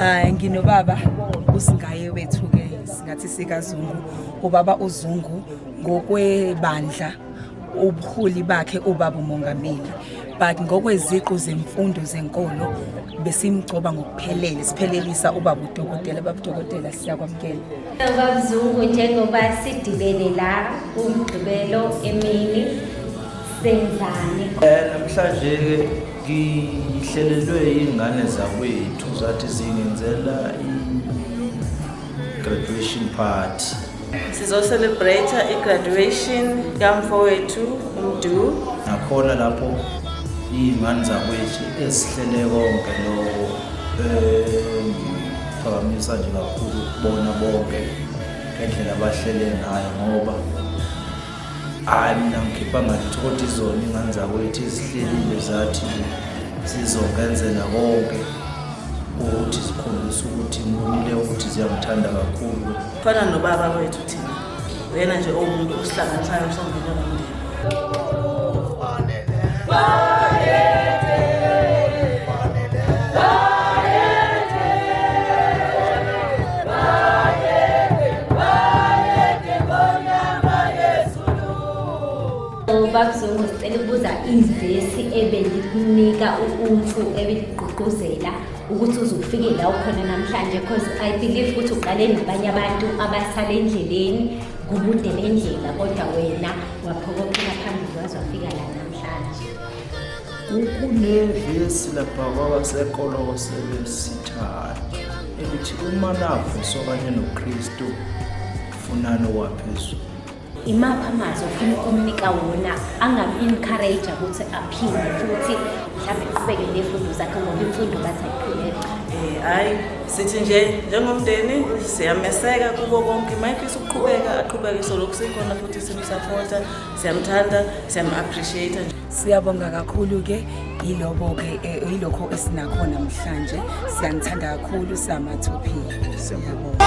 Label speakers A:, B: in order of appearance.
A: Nginobaba usingaye wethu ke singathi sikaZungu, ubaba uZungu ngokwebandla ubuholi bakhe ubaba umongameli, but ngokweziqu zemfundo zenkolo besimgcoba ngokuphelele, siphelelisa ubaba udokotela. Baba udokotela, siyakwamukela.
B: Baba Zungu, njengoba sidibene la kuMgqibelo emini, senzani?
C: Namhlanje ngihlelelwe iy'ngane zakwethu, zathi zingenzela i-graduation party.
D: Sizo-celebrate i-graduation kamfowethu uMdu.
C: Nakhona lapho iy'ngane zakwethu ezihlele konke lokho, ngiphakamisa nje kakhulu kubona bonke ngendlela abahlele ngayo, ngoba hhayi mina ngikhipha ngalutho, kodwa izona iy'ngane zakwethu ezihlelile zathi nje zizongenzela konke ukuthi zikhombise ukuthi ngibonile ukuthi ziyangithanda kakhulu.
D: Fana nobaba wethu thina, uyena nje owumuntu osihlanganisayo sonke njengomndeni.
B: Baba Zungu, sicela ukubuza ivesi ebelikunika umfu ebeligqugquzela ukuthi uze ufike la ukhona namhlanje, because I believe ukuthi uqale nabanye abantu abasala endleleni kubude bendlela, kodwa wena waphokophela phambili waze wafika la namhlanje.
C: Kunevesi lapha kwabaseKolose lesithathu elithi uma navuswa kanye noKristu, funani okwaphezulu.
B: Imaphi amazwi ofuna ukumnika wona angam-encourage ukuthi aphinde futhi mhlawumbe eqhubeke ney'fundo zakhe, ngoba imfundo bathi ayiphumele?
D: Hhayi, sithi nje njengomndeni siyameseka kuko konke. Uma efisa ukuqhubeka aqhubeke, solokhu sikhona futhi simsapota, siyamthanda, siyam-appreciate.
A: Siyabonga kakhulu ke, yilobo ke yilokho esinakho namhlanje. Siyanithanda kakhulu, samathuphile. Siyabonga.